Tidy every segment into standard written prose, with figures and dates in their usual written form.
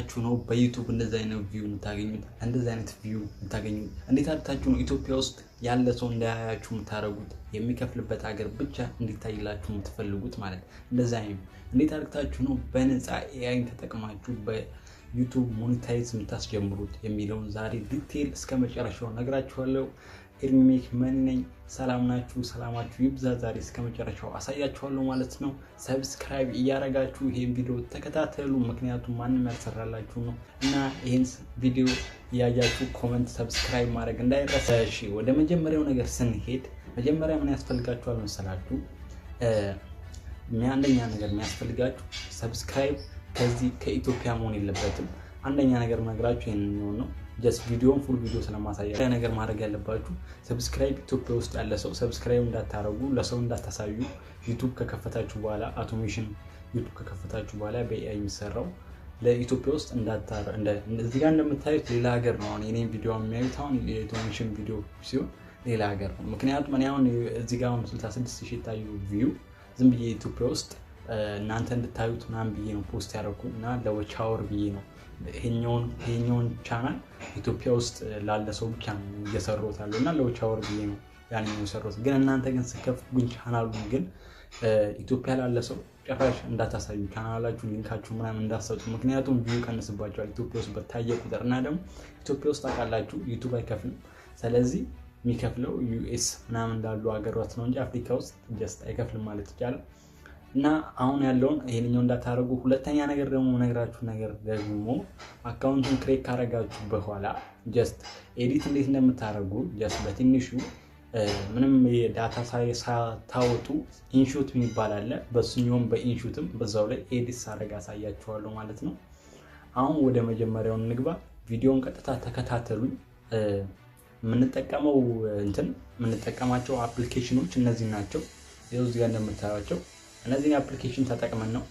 አርግታችሁ ነው በ YouTube እንደዚህ አይነት view የምታገኙት? እንደዚህ አይነት view የምታገኙት እንዴት አርግታችሁ ነው? ኢትዮጵያ ውስጥ ያለ ሰው እንዳያያችሁ የምታደርጉት፣ የሚከፍልበት ሀገር ብቻ እንዲታይላችሁ የምትፈልጉት ማለት እንደዛ አይነት፣ እንዴት አርግታችሁ ነው በነፃ AI ን ተጠቅማችሁ በ YouTube monetize የምታስጀምሩት የሚለውን ዛሬ detail እስከ መጨረሻው ነግራችኋለሁ። ኤርሚሜክ መኒ ነኝ። ሰላም ናችሁ? ሰላማችሁ ይብዛ። ዛሬ እስከ መጨረሻው አሳያችኋለሁ ማለት ነው። Subscribe እያረጋችሁ ይሄን ቪዲዮ ተከታተሉ፣ ምክንያቱም ማንም ያልሰራላችሁ ነው እና ይሄን ቪዲዮ እያያችሁ comment፣ subscribe ማድረግ እንዳይረሳ። እሺ፣ ወደ መጀመሪያው ነገር ስንሄድ መጀመሪያ ምን ያስፈልጋችኋል መሰላችሁ? አንደኛ ነገር የሚያስፈልጋችሁ subscribe ከዚህ ከኢትዮጵያ መሆን የለበትም። አንደኛ ነገር ነግራችሁ ይሄንን ነው። Just ቪዲዮን full ቪዲዮ ስለማሳያ ነገር ማድረግ ያለባችሁ subscribe ኢትዮጵያ ውስጥ ያለ ሰው subscribe እንዳታረጉ፣ ለሰው እንዳታሳዩ። YouTube ከከፈታችሁ በኋላ፣ automation YouTube ከከፈታችሁ በኋላ በ AI የሚሰራው ለኢትዮጵያ ውስጥ እንዳታረ እዚህ ጋር እንደምታዩት ሌላ ሀገር ነው። አሁን የኔን ቪዲዮ የሚያዩት አሁን የ automation ቪዲዮ ሲሆን ሌላ ሀገር ነው። ምክንያቱም እኔ አሁን እዚህ ጋር አሁን 66 ሺህ የታዩ view ዝም ብዬ ኢትዮጵያ ውስጥ እናንተ እንድታዩት ምናምን ብዬ ነው post ያደረኩት እና ለ watch hour ብዬ ነው። ይሄኛውን ቻናል ኢትዮጵያ ውስጥ ላለ ሰው ብቻ ነው እየሰሩት ያለው እና ለ watch hour ብዬ ነው ያን የሰሩት። ግን እናንተ ግን ስከፍቱ ግን ቻናሉን ግን ኢትዮጵያ ላለ ሰው ጭራሽ እንዳታሳዩ፣ ቻናላችሁ link ኣችሁ ምናምን እንዳትሰጡ። ምክንያቱም view ቀንስባቸዋል ኢትዮጵያ ውስጥ በታየ ቁጥር እና ደግሞ ኢትዮጵያ ውስጥ ታውቃላችሁ YouTube አይከፍልም። ስለዚህ የሚከፍለው US ምናምን እንዳሉ ሀገራት ነው እንጂ አፍሪካ ውስጥ just አይከፍልም ማለት ይቻላል። እና አሁን ያለውን ይሄንኛው እንዳታደርጉ። ሁለተኛ ነገር ደግሞ ነግራችሁ ነገር ደግሞ account ኡን create ካረጋችሁ በኋላ just edit እንዴት እንደምታደርጉ just በትንሹ ምንም data ሳታወጡ InShot የሚባል አለ። በሱኛውም በ InShot ም በዛው ላይ edit ሳደርግ አሳያችኋለሁ ማለት ነው። አሁን ወደ መጀመሪያውን እንግባ። ቪዲዮን ቀጥታ ተከታተሉኝ። የምንጠቀመው እንትን የምንጠቀማቸው application ኖች እነዚህ ናቸው። ይኸው እዚህ ጋር እንደምታዩቸው እነዚህን application ተጠቅመን ነው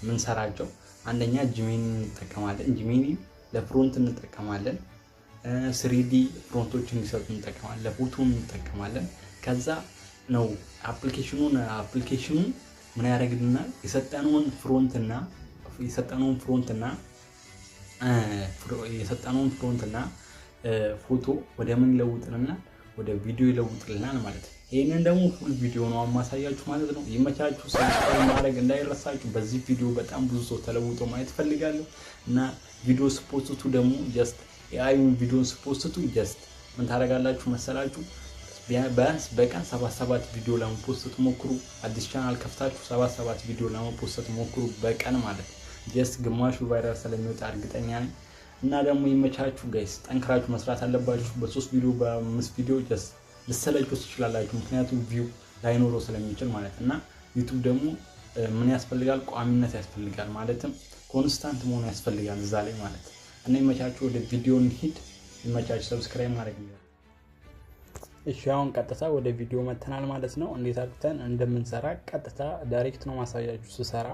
ምንሰራቸው። አንደኛ Gemini እንጠቀማለን። Gemini ለ prompt እንጠቀማለን። 3D prompt ኦች እንዲሰጡ እንጠቀማለን። ለፎቶ እንጠቀማለን። ከዛ ነው application ኑ ምን ያደርግልናል? የሰጠነውን prompt ና ፎቶ ወደ ምን ይለውጥልናል? ወደ ቪዲዮ ይለውጥልናል ማለት ነው። ይህንን ደግሞ full ቪዲዮ ነው ማሳያችሁ ማለት ነው። ይመቻችሁ። Subscribe ማድረግ እንዳይረሳችሁ። በዚህ ቪዲዮ በጣም ብዙ ሰው ተለውጦ ማየት ፈልጋለሁ እና ቪዲዮ ስ post ቱ ደግሞ just የ AI ዩን ቪዲዮ ስ post ቱ just ምን ታደርጋላችሁ መሰላችሁ? ቢያንስ በቀን ሰባት ሰባት ቪዲዮ ለመ post ሞክሩ። አዲስ ቻናል ከፍታችሁ ሰባት ሰባት ቪዲዮ ለመ post ሞክሩ በቀን ማለት ነው። Just ግማሹ viral ስለሚወጣ እርግጠኛ ነኝ። እና ደግሞ ይመቻችሁ guys፣ ጠንክራችሁ መስራት አለባችሁ። በሶስት ቪዲዮ በአምስት ቪዲዮ just ልሰለቹ ትችላላችሁ፣ ምክንያቱም view ላይኖረው ስለሚችል ማለት። እና YouTube ደግሞ ምን ያስፈልጋል? ቋሚነት ያስፈልጋል፣ ማለትም constant መሆን ያስፈልጋል እዛ ላይ ማለት። እና ይመቻችሁ። ወደ ቪዲዮ እንሂድ። ይመቻችሁ። Subscribe ማድረግ። እሺ፣ አሁን ቀጥታ ወደ ቪዲዮ መተናል ማለት ነው። እንዴት አድርገን እንደምንሰራ ቀጥታ direct ነው ማሳያችሁ ስሰራ።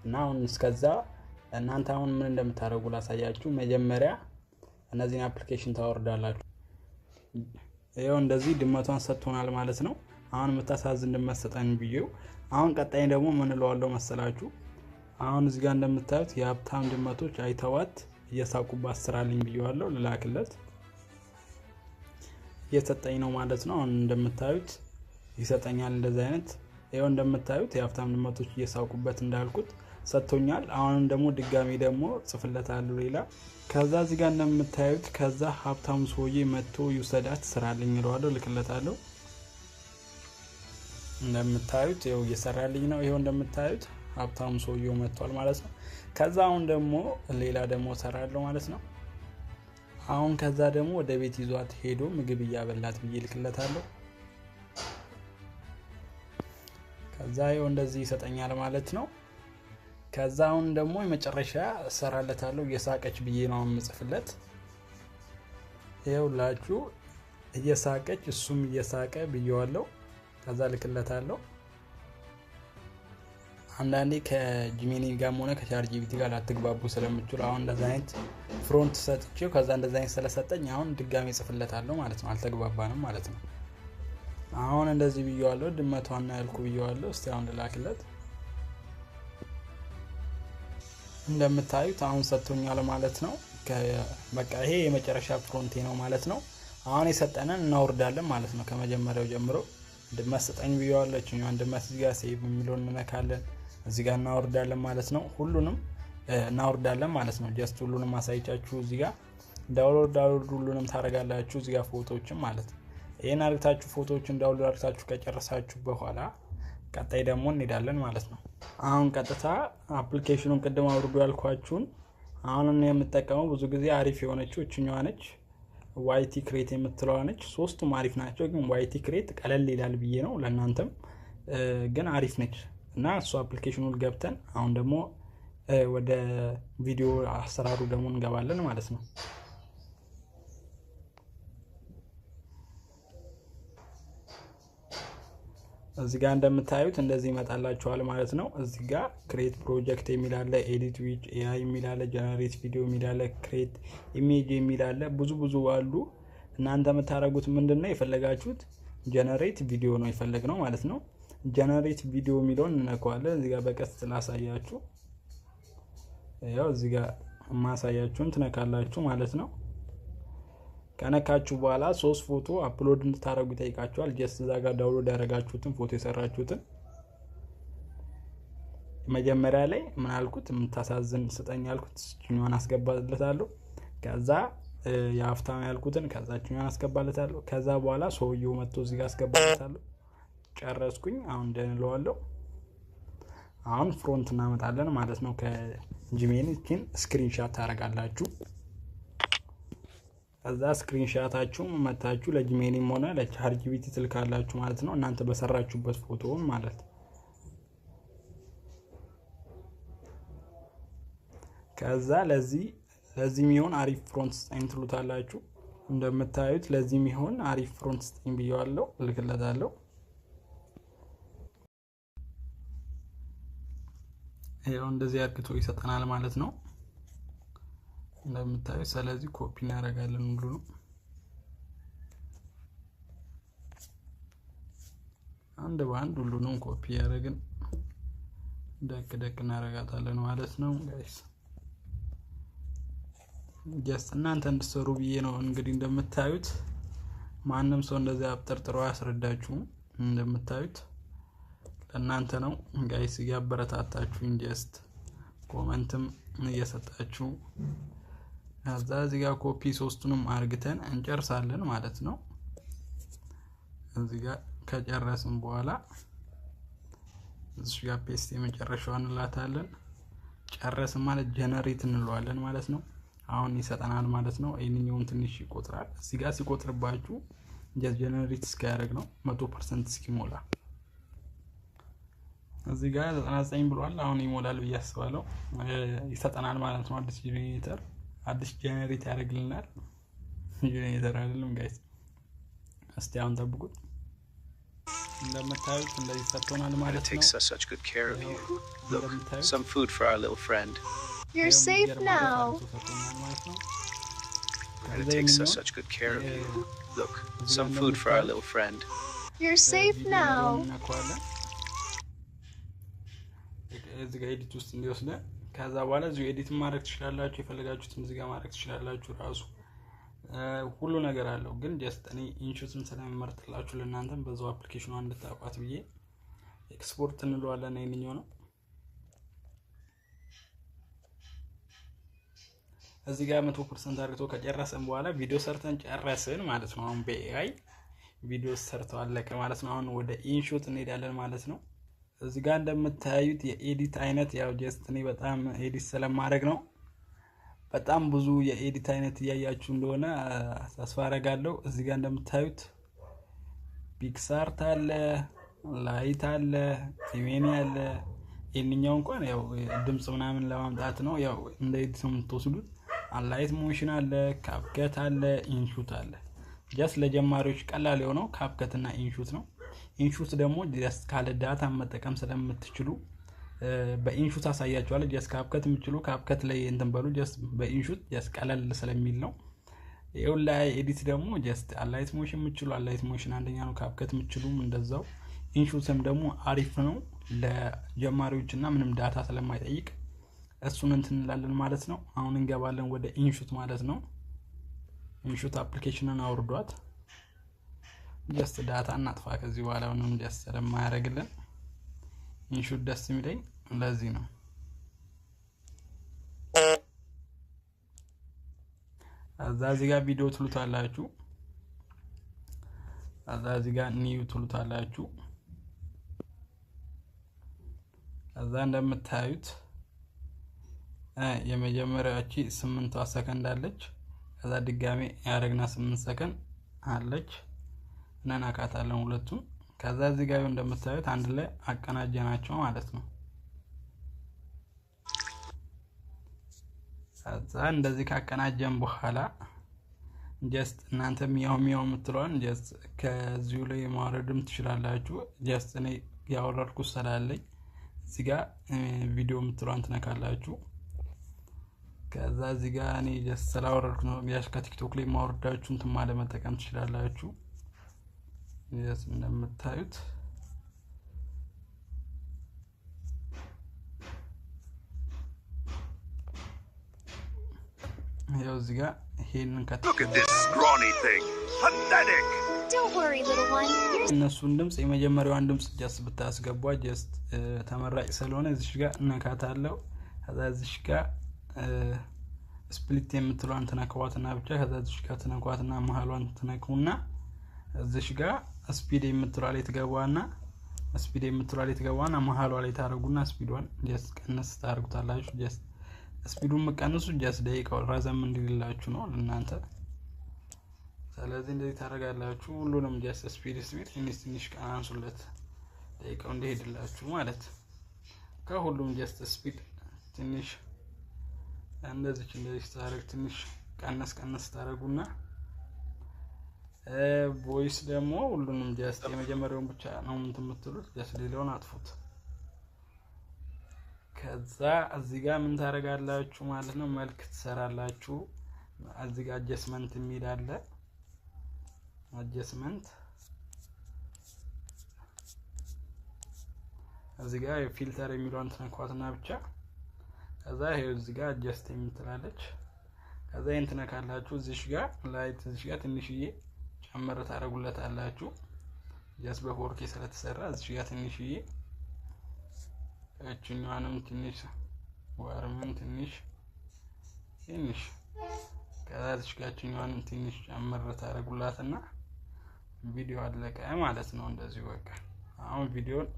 እና አሁን እስከዛ እናንተ አሁን ምን እንደምታደርጉ ላሳያችሁ። መጀመሪያ እነዚህን application ታወርዳላችሁ። ይኸው እንደዚህ ድመቷን ሰጥቶናል ማለት ነው። አሁን የምታሳዝን ድመት ሰጠን ብዬው። አሁን ቀጣይ ደግሞ ምን እለዋለሁ መሰላችሁ? አሁን እዚህ ጋር እንደምታዩት የሀብታም ድመቶች አይተዋት እየሳቁባት ስራልኝ ብዬዋለሁ። ልላክለት፣ እየሰጠኝ ነው ማለት ነው። አሁን እንደምታዩት ይሰጠኛል እንደዚህ አይነት። ይኸው እንደምታዩት የሀብታም ድመቶች እየሳቁበት እንዳልኩት ሰጥቶኛል። አሁንም ደግሞ ድጋሚ ደግሞ ጽፍለታለሁ ሌላ። ከዛ እዚህ ጋር እንደምታዩት ከዛ ሀብታሙ ሰውዬ መጥቶ ይውሰዳት ስራልኝ እለዋለሁ፣ ልክለታለሁ። እንደምታዩት ይኸው እየሰራልኝ ነው። ይኸው እንደምታዩት ሀብታሙ ሰውዬው መጥቷል ማለት ነው። ከዛ አሁን ደግሞ ሌላ ደግሞ ሰራለሁ ማለት ነው። አሁን ከዛ ደግሞ ወደ ቤት ይዟት ሄዶ ምግብ እያበላት ብዬ ልክለታለሁ። ከዛ ይኸው እንደዚህ ይሰጠኛል ማለት ነው። ከዛ አሁን ደግሞ የመጨረሻ እሰራለታለሁ፣ እየሳቀች ብዬ ነው የምጽፍለት። ይኸውላችሁ እየሳቀች እሱም እየሳቀ ብዬዋለሁ። ከዛ ልክለታለሁ። አንዳንዴ ከ Gemini ጋርም ሆነ ከ ChatGPT ጋር ላትግባቡ ስለምችሉ አሁን እንደዚ አይነት prompt ሰጥቼው ከዛ እንደዚ አይነት ስለሰጠኝ አሁን ድጋሜ ጽፍለታለሁ ማለት ነው። አልተግባባንም ማለት ነው። አሁን እንደዚህ ብዬዋለሁ። ድመቷና ያልኩ ብዬዋለሁ። እስቲ አሁን ልላክለት። እንደምታዩት አሁን ሰጥቶኛል ማለት ነው። በቃ ይሄ የመጨረሻ prompt ኤ ነው ማለት ነው። አሁን የሰጠንን እናወርዳለን ማለት ነው። ከመጀመሪያው ጀምሮ ድመት ስጠኝ ብየዋለሁ። እኛን ድመት እዚህ ጋር save የሚለውን እንነካለን። እዚህ ጋር እናወርዳለን ማለት ነው። ሁሉንም እናወርዳለን ማለት ነው። Just ሁሉንም አሳይቻችሁ እዚህ ጋር download ሁሉንም ታደርጋላችሁ እዚህ ጋር ፎቶዎችን ማለት ነው። ይሄን አድርጋችሁ ፎቶዎችን download አድርጋችሁ ከጨረሳችሁ በኋላ ቀጣይ ደግሞ እንሄዳለን ማለት ነው። አሁን ቀጥታ application ኑን ቅድም አውርዱ ያልኳችሁን አሁን እኔ የምጠቀመው ብዙ ጊዜ አሪፍ የሆነችው እችኛዋ ነች፣ YT Create የምትለዋ ነች። ሶስቱም አሪፍ ናቸው፣ ግን YT Create ቀለል ይላል ብዬ ነው ለእናንተም ግን አሪፍ ነች። እና እሱ application ኑን ገብተን አሁን ደግሞ ወደ ቪዲዮ አሰራሩ ደግሞ እንገባለን ማለት ነው። እዚህ ጋር እንደምታዩት እንደዚህ ይመጣላችኋል ማለት ነው። እዚህ ጋር create project የሚል አለ፣ edit with AI የሚል አለ፣ generate video የሚል አለ፣ create image የሚል አለ። ብዙ ብዙ አሉ። እናንተ የምታደርጉት ምንድነው? የፈለጋችሁት generate video ነው የፈለግነው ማለት ነው። Generate video የሚለውን እንነካዋለን። እዚህ ጋር በቀስት ላሳያችሁ። ያው እዚህ ጋር ማሳያችሁን ትነካላችሁ ማለት ነው። ከነካችሁ በኋላ 3 ፎቶ upload እንድታረጉ ይጠይቃችኋል። Just እዛ ጋር download ያደረጋችሁትን ፎቶ የሰራችሁትን መጀመሪያ ላይ ምን አልኩት? የምታሳዝን ስጠኝ ያልኩት እችኛዋን አስገባለታለሁ። ከዛ የሀብታም ያልኩትን ከዛ እችኛዋን አስገባለታለሁ። ከዛ በኋላ ሰውየው መጥቶ እዚህ ጋር አስገባለታለሁ። ጨረስኩኝ። አሁን done እለዋለሁ። አሁን prompt እናመጣለን ማለት ነው። ከ Gemini እቺን screenshot ታደርጋላችሁ። ከዛ screenshot ኣችሁ መታችሁ ለ Gemini ም ሆነ ለ ChatGPT ትልካላችሁ ማለት ነው። እናንተ በሰራችሁበት ፎቶውን ማለት። ከዛ ለዚህ የሚሆን አሪፍ prompt ስጠኝ ትሉታላችሁ። እንደምታዩት ለዚህ የሚሆን አሪፍ prompt ስጠኝ ብየዋለሁ፣ እልክለታለሁ። ይኸው እንደዚህ አርግቶ ይሰጠናል ማለት ነው እንደምታዩት። ስለዚህ ኮፒ እናደርጋለን ሁሉንም አንድ በአንድ ሁሉንም ኮፒ ያደረግን ደቅ ደቅ እናደርጋታለን ማለት ነው guys። Just እናንተ እንድትሰሩ ብዬ ነው። እንግዲህ እንደምታዩት ማንም ሰው እንደዚህ አብጠርጥሮ አያስረዳችሁም። እንደምታዩት ለእናንተ ነው guys፣ እያበረታታችሁኝ just comment ም እየሰጣችሁ። ከዛ እዚህ ጋር ኮፒ ሶስቱንም አርግተን እንጨርሳለን ማለት ነው። እዚህ ጋር ከጨረስን በኋላ እዚህ ጋር paste የመጨረሻዋን እንላታለን። ጨረስን ማለት generate እንለዋለን ማለት ነው። አሁን ይሰጠናል ማለት ነው። ይሄንኛውም ትንሽ ይቆጥራል። እዚህ ጋር ሲቆጥርባችሁ generate እስኪያደርግ ነው 100% እስኪሞላ። እዚህ ጋር 99 ብሏል። አሁን ይሞላል ብዬ አስባለሁ። ይሰጠናል ማለት ነው። አዲስ ጄኔሬተር አዲስ generate ያደርግልናል። ጄኔሬተር አይደለም guys፣ እስቲ አሁን ጠብቁት። እንደምታዩት እንደዚህ ሰጥቶናል ማለት ነው። Takes such good care of you. Look, some food for our little friend. You're safe now. And it takes such good care of you. Look, some food for our little friend. You're safe now. እዚህ ጋር edit ውስጥ እንዲወስደን ከዛ በኋላ እዚሁ edit ማድረግ ትችላላችሁ። የፈለጋችሁትን እዚህ ጋር ማድረግ ትችላላችሁ። ራሱ ሁሉ ነገር አለው። ግን just እኔ InShot ን ስለምመርጥላችሁ ለእናንተም በዛው application ኗን እንድታውቋት ብዬ ኤክስፖርት እንለዋለን። ይሄንኛው ነው። እዚህ ጋር 100% አድርጎ ከጨረስን በኋላ ቪዲዮ ሰርተን ጨረስን ማለት ነው። አሁን በ AI ቪዲዮ ሰርተው አለቀ ማለት ነው። አሁን ወደ InShot እንሄዳለን ማለት ነው። እዚህ ጋር እንደምታዩት የ edit አይነት ያው just እኔ በጣም edit ስለማድረግ ነው። በጣም ብዙ የ edit አይነት እያያችሁ እንደሆነ ተስፋ አደርጋለሁ። እዚህ ጋር እንደምታዩት PicsArt አለ፣ Light አለ፣ Remini አለ። ይሄንኛው እንኳን ያው ድምጽ ምናምን ለማምጣት ነው። ያው እንደ edit ነው የምትወስዱት። Alight Motion አለ፣ CapCut አለ፣ InShot አለ። Just ለጀማሪዎች ቀላል የሆነው CapCut እና InShot ነው። InShot ደግሞ just ካለ data መጠቀም ስለምትችሉ በ InShot አሳያችኋለሁ። Just CapCut የምትችሉ CapCut ላይ እንትን በሉ። Just በ InShot just ቀለል ስለሚል ነው። ይኸው ላይ edit ደግሞ just Alight Motion የምትችሉ Alight Motion አንደኛ ነው። CapCut የምትችሉም እንደዛው። InShot ም ደግሞ አሪፍ ነው ለጀማሪዎች እና ምንም data ስለማይጠይቅ እሱን እንትን እንላለን ማለት ነው። አሁን እንገባለን ወደ InShot ማለት ነው። InShot application ን አውርዷት። Just data እናጥፋ ከዚህ በኋላ ምንም just ስለማያደርግልን InShot ደስ የሚለኝ ለዚህ ነው። እዛ እዚህ ጋር ቪዲዮ ትሉታላችሁ። እዛ እዚህ ጋር new ትሉታላችሁ። እዛ እንደምታዩት የመጀመሪያዎቺ 8 ሰከንድ አለች። ከዛ ድጋሜ ያረግና 8 ሰከንድ አለች እናናካታለን ሁለቱም። ከዛ እዚህ ጋር እንደምታዩት አንድ ላይ አቀናጀናቸው ማለት ነው። ከዛ እንደዚህ ካቀናጀን በኋላ just እናንተ ሚያው ሚያው የምትለዋን just ከዚሁ ላይ ማውረድም ትችላላችሁ። Just እኔ ያወረድኩት ስላለኝ እዚህ ጋር ቪዲዮ የምትለዋን ትነካላችሁ። ከዛ እዚህ ጋር እኔ just ስላወረድኩ ነው። ያሽ ከቲክቶክ ላይ ማውረዳችሁ እንትን ማለት መጠቀም ትችላላችሁ። Just እንደምታዩት ያው እዚህ ጋር ይሄንን Look at this scrawny thing. Pathetic. Don't worry, little one. You're እነሱን ድምጽ የመጀመሪያዋን ድምጽ just ብታስገቧ just ተመራጭ ስለሆነ እዚሽ ጋር እነካታለሁ። ከዛ እዚሽ ጋር split የምትለዋን ትነካዋትና ብቻ ከዛ እዚሽ ጋር ትነኳትና መሀሏን ትነኩና እዚሽ ጋር speed የምትለዋ ላይ ትገባና speed የምትለዋ ላይ ትገባና መሀሏ ላይ ታደርጉና speed ዷን just ቀነስ ታደርጉታላችሁ። Just speed ኡን መቀነሱ just ደቂቃው ረዘም እንዲልላችሁ ነው እናንተ። ስለዚህ እንደዚህ ታደርጋላችሁ። ሁሉንም just speed speed ትንሽ ትንሽ ቀናንሱለት ደቂቃው እንዲሄድላችሁ ማለት ከሁሉም just speed ትንሽ እንደዚህ እንደዚህ ታደርግ ትንሽ ቀነስ ቀነስ ታደርጉና voice ደግሞ ሁሉንም just የመጀመሪያውን ብቻ ነው እንትን የምትሉት just ሌላውን አጥፉት። ከዛ እዚህ ጋር ምን ታደርጋላችሁ ማለት ነው፣ መልክ ትሰራላችሁ። እዚህ ጋር adjustment የሚል አለ። Adjustment እዚህ ጋር filter የሚለውን ትነኳትና ብቻ ከዛ ይሄው እዚህ ጋር adjust የምትላለች ከዛ ይሄን ትነካላችሁ። እዚህ ጋር light እዚህ ጋር ትንሽዬ ጨመር ታደርጉለታላችሁ። Just በ 4K ስለተሰራ እዚህ ጋር ትንሽዬ እችኛዋንም ትንሽ warm ን ትንሽ ትንሽ ከዛ እዚህ ጋር እችኛዋንም ትንሽ ጨመር ታደርጉላትና ቪዲዮ አለቀ ማለት ነው። እንደዚህ በቃ አሁን ቪዲዮን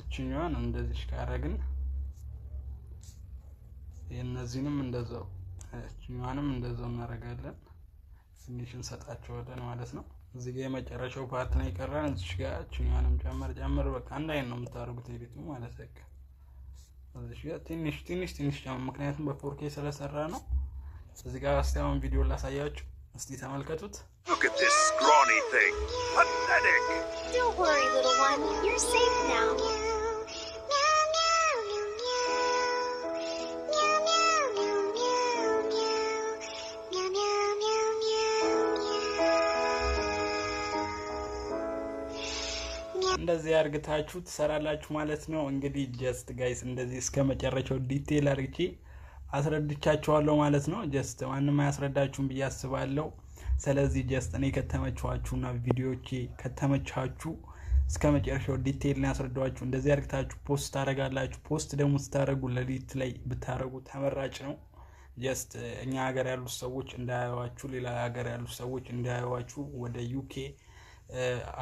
እችኛዋን እንደዚህ ካረግን የነዚህንም እንደዛው እችኛዋንም እንደዛው እናደርጋለን። ትንሽ እንሰጣቸዋለን ማለት ነው። እዚህ ጋር የመጨረሻው part ነው የቀረን። እዚህ ጋር እችኛዋንም ጨመር ጨመር በቃ አንድ አይነት ነው የምታደርጉት edit ኡ ማለት በቃ እዚህ ጋር ትንሽ ትንሽ ትንሽ ጨመር፣ ምክንያቱም በ 4K ስለሰራ ነው። እዚህ ጋር እስቲ አሁን ቪዲዮ ላሳያችሁ፣ እስቲ ተመልከቱት። Look at this scrawny thing. Pathetic. Don't worry, little one. You're safe now. እንደዚህ አርግታችሁ ትሰራላችሁ ማለት ነው። እንግዲህ just guys እንደዚህ እስከ መጨረሻው detail አርግቼ አስረድቻችኋለሁ ማለት ነው። Just ማንም አያስረዳችሁም ብዬ አስባለሁ። ስለዚህ just እኔ ከተመቻችሁና ቪዲዮቼ ከተመቻችሁ እስከ መጨረሻው detail ነው ያስረዳኋችሁ። እንደዚህ አርግታችሁ post ታረጋላችሁ። Post ደግሞ ስታረጉ ለሊት ላይ ብታረጉ ተመራጭ ነው። Just እኛ ሀገር ያሉ ሰዎች እንዳያዩዋችሁ፣ ሌላ ሀገር ያሉ ሰዎች እንዳያዩዋችሁ ወደ UK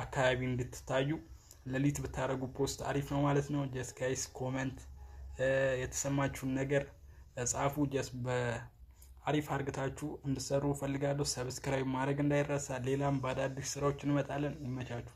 አካባቢ እንድትታዩ ለሊት ብታረጉ post አሪፍ ነው ማለት ነው። Just guys comment የተሰማችሁን ነገር ጻፉ። Just በአሪፍ አርግታችሁ እንድሰሩ እፈልጋለሁ። Subscribe ማድረግ እንዳይረሳ። ሌላም በአዳዲስ ስራዎች እንመጣለን። ይመቻችሁ።